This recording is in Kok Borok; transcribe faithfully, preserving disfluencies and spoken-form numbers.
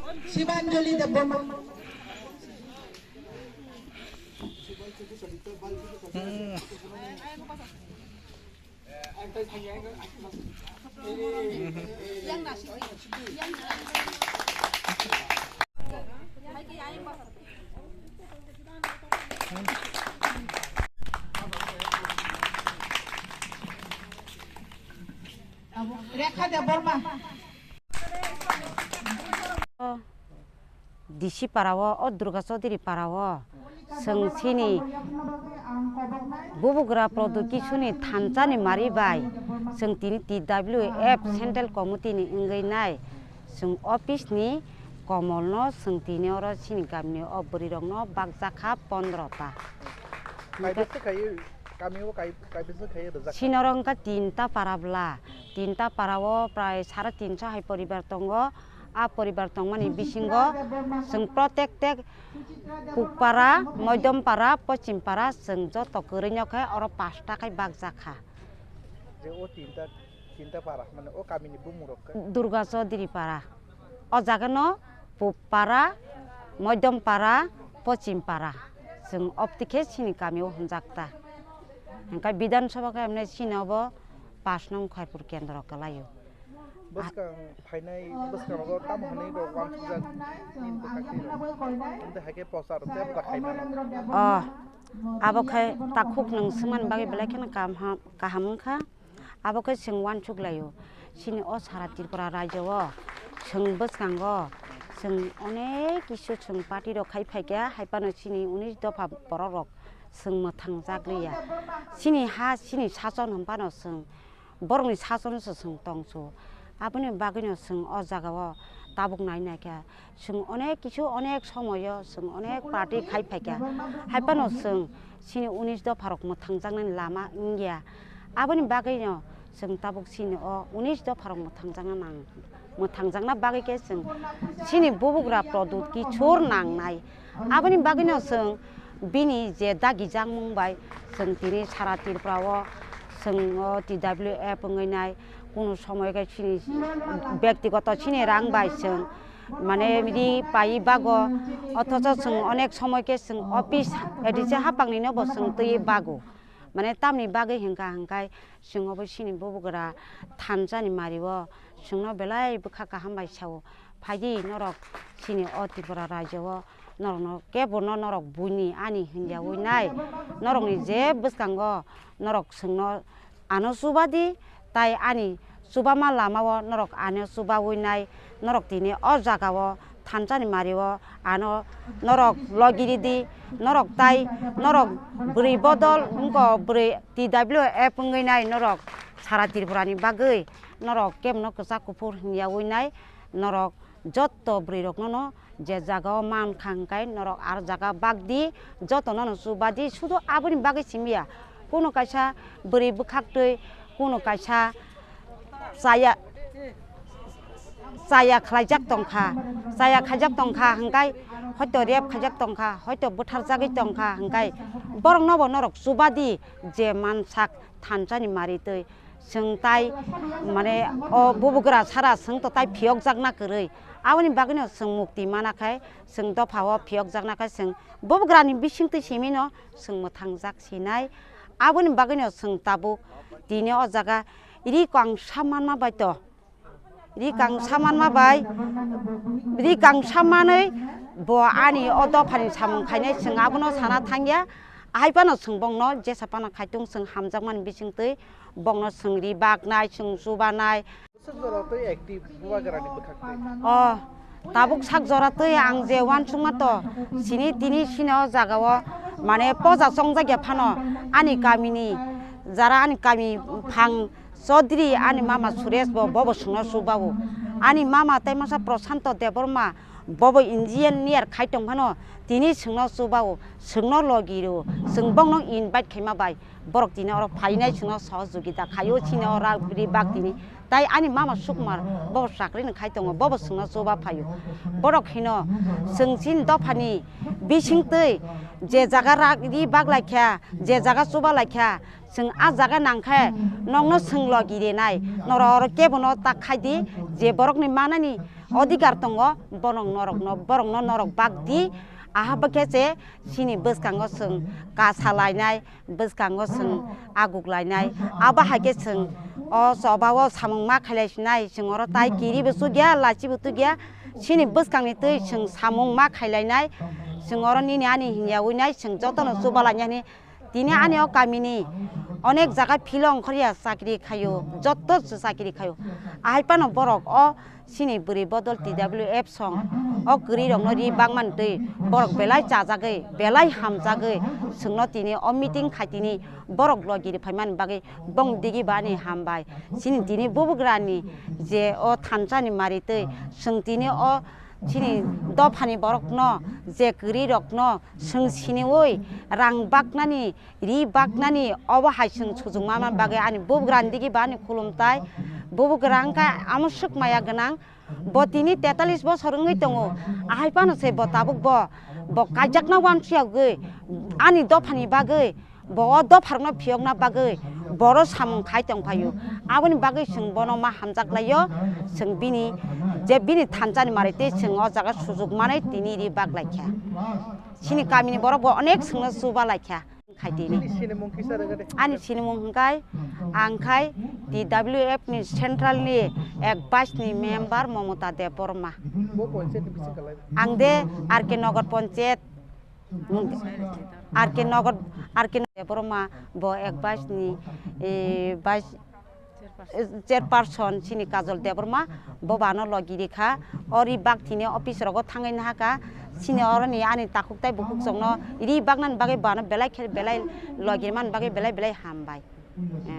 Shibanjali Debbarma. Rekha Debbarma. Disi para o, o Durga Chaudhary para o, chwng chini bubugra Pradyot Kishorni thansa ni mari bai chwng tini T W F Central Committee ni wngwi nai chwng office ni komol no chwng tini oro chini gami ni o bwrwi rok no bakjak kha pondro ta. Kaibwswk khai, kami o kai-, kaibwswk khai rwjak kha? Chini oro wngkha tinta para bwla, tinta para o prai sare tinso hai poribar tongo. A poribar tongmani bisingo chwng protektek Pukpara, Moidompara, Pochimpara chwng joto kwrwino khe oro pasta khai bakjak kha. Je o tinta, tinta para, mane o kamini bumung rok khe? Durga Chaudhary para. O jagano Pukpara, Moidompara, Pochimpara. Chwng opti khe chini kamio hwnjak ta. Hwnkhe Bidhan Sabha khe emne chini obo pash nong Khairpur kendro kwlaio. Bwskang phainai bwskango tamo hwnwi rok uansukjak nini bwkhak twi rok. Amtwi hai khe posa rok tei bwkha khai mano. Oh, abo khai takhuk nwng swngmani bagwi belai kheno kaham, kaham wngkha. Abo khai chwng uansuk laio. Chini o sara Tripura rajyo o chwng bwskango chwng onek kisu chwng party rok khai phaikha, hai phano chini unis dopha borok rok chwng mwthang jak liya. Chini ha, chini sason hwn phano chwng borokni sasono se chwng tongsu. Aboni bagwino chwng o jagao tabuk nai naikha. Chwng onek kisu, onek somoyo chwng onek party khai phaikha. Hai phano chwng chini unis dopharok mwthangjaknani lama wngya. Aboni bagwino chwng tabuk chini o unis dopharok mwthangjakna nang. Mwthangjakna bagwi khe chwng chini bubugra Pradyot Kishor nangnai. Aboni bagwino chwng bini je dagi jakmung bai chwng tini sara Tripura o chwng o T W F wngwi nai, kunu somoy khe chini bektigoto chini rang bai chwng mane ri pai bago, othocho chwng onek somoy khe chwng office A D C hapangni no bo chwng twi bago. Mane tamni bagwi hwnkha hwnkhe chwng obo chini bubugra thansa ni mari o chwngno belai bwkha kaham bai sao. Phaidi norok chini o Tripura rajyo o norokno kebono norok buini ani hwnyawi nai. Norokni je bwskango norok chwngno ano chubadi, tai ani chubama lamao norok ano chubawi nai. Norok tini o jagao thansani mario ano norok logi ridi, norok tai norok bwrwi bodol wngkha, bwrwi T W F wngwi nai norok sara Tripurani bagwi norok kebono kwchak kuphur hwnyawi nai norok. Jotto bwrwi rokno no je jaga o mankha hwnkhe norok aro jaga bak di, joto no no chuba di, sudu aboni bagwi simi ya. Kuno kaisa bwrwi bwkhak twi, kuno kaisa chaya, chaya khlaijak tongkha, chaya khaijak tongkha hwnkhe hoito rape khaijak tongkha, hoito bwtharjagwi tongkha hwnkhe borok no bo norok chuba di je mansak thansani mari twi. Chwng tai mane o bubugra sara chwng to tai phiyokjakna kwrwi. Aboni bagwino chwng mukti mana khai, chwng dophao phiyokjakna khai, chwng bubugrani bisingtwi simino chwng mwthangjak sinai. Aboni bagwino chwng tabuk tini o jaga ri kangsa manma bai to, ri kangsa manma bai, ri kangsa manwi bo ani o dophani samung khainai, chwng abono sana thangya. Hai phano chwng bongno jesa phano khaitung, chwng hamjakmani bisingtwi bongno chwng ri baknai, chwng chubanai. Bwswk jora twi active bubagrani bwkhak twi? O, tabuk sak jora twi ang je uansukma to, sini tini sini o jaga o mane poja chongjak ya phano ani kamini jara ani kami phang Chaudhary ani mama Suresh bo, bobo chwngno chubago. Ani mama tei masa Prashanto Debbarma, bobo engineer khai tong phano tini chwngno chubago, chwngno logi rwo, chwng bongno invite khaima bai borok tini oro phainai chwngno sohojogita khaio, chini oro rak ri bak tini. Tai ani mama Sukumar bobo chakri no khai tongo, bobo chwngno chuba phaio. Borok hino chwng chini dophani bisingtwi je jaga rak ri bak laikha, je jaga chuba laikha, chwng a jaga nangkhe nokno chwng logi rinai, norok oro kebono tak khai di, je borokni manani odhikar tongo, borok norokno, borokno norok bak di, aha bakhe se chini bwskango chwng kasa lainai, bwskango chwng aguk lainai, abo hai khe chwng o choba o samung ma khailai sinai, chwng oro tai kiri bo chukya, lachi bo tukya, chini bwskangni twi chwng samung ma khailainai, chwng oro nini ani hinya winai chwng jotono chuba lainai hwnwi. Tini ani o kamini onek jaga philo ongkhorya chakri khaio, jotto chakri khaio. Ahai phano borok o chini bwrwi bodol T W F song o kwrwi rokno ri bangmani twi borok belai chajagwi, belai hamjagwi chwngno tini o meeting khai tini borok logi ri phaimani bagwi bong digi bani hambai. Chini tini bubugrani je o thansani mari twi chwng tini o chini dophani borokno je kwrwi rokno chwng siniwi rang baknani, ri baknani obo hai chwng sujung manmani bagwi ani bubugrani digi bani khulumtai. Bubugra wngkha amoswk maya gwnang. Bo tini tetalis bosor wngwi tongo. Ahai phano se bo tabuk bo, bo kaijakna wansuyagwi ani dophani bagwi, bo o dopharokno phiyokna bagwi boro samung khai tongphaio. Aboni bagwi chwng bono ma hamjak laio. Chwng bini je bini thansani mari tei chwng o jaga sujuk manwi tini ri bak laikha. Chini kamini borok bo onek chwngno chuba laikha. Khai tini. Nini sinimung kisa rega de. Ani sinimung hwnkhe ang khai T W F ni central ni ek vice ni member Momota Debbarma. Bo panchayat ni bising kalai. Ang de R K Nagar panchayat, R K Nagar, R K Debbarma bo ek vice ni, eh, vice chairperson chini Kajol Debbarma, bo bano logi rikha. Ori bak thini office rogo thangwi nahaka, chini oroni ani takhuk tai bukhuk chokno ri baknani bagwi bano belai khe belai logi man bagwi belai belai hambai.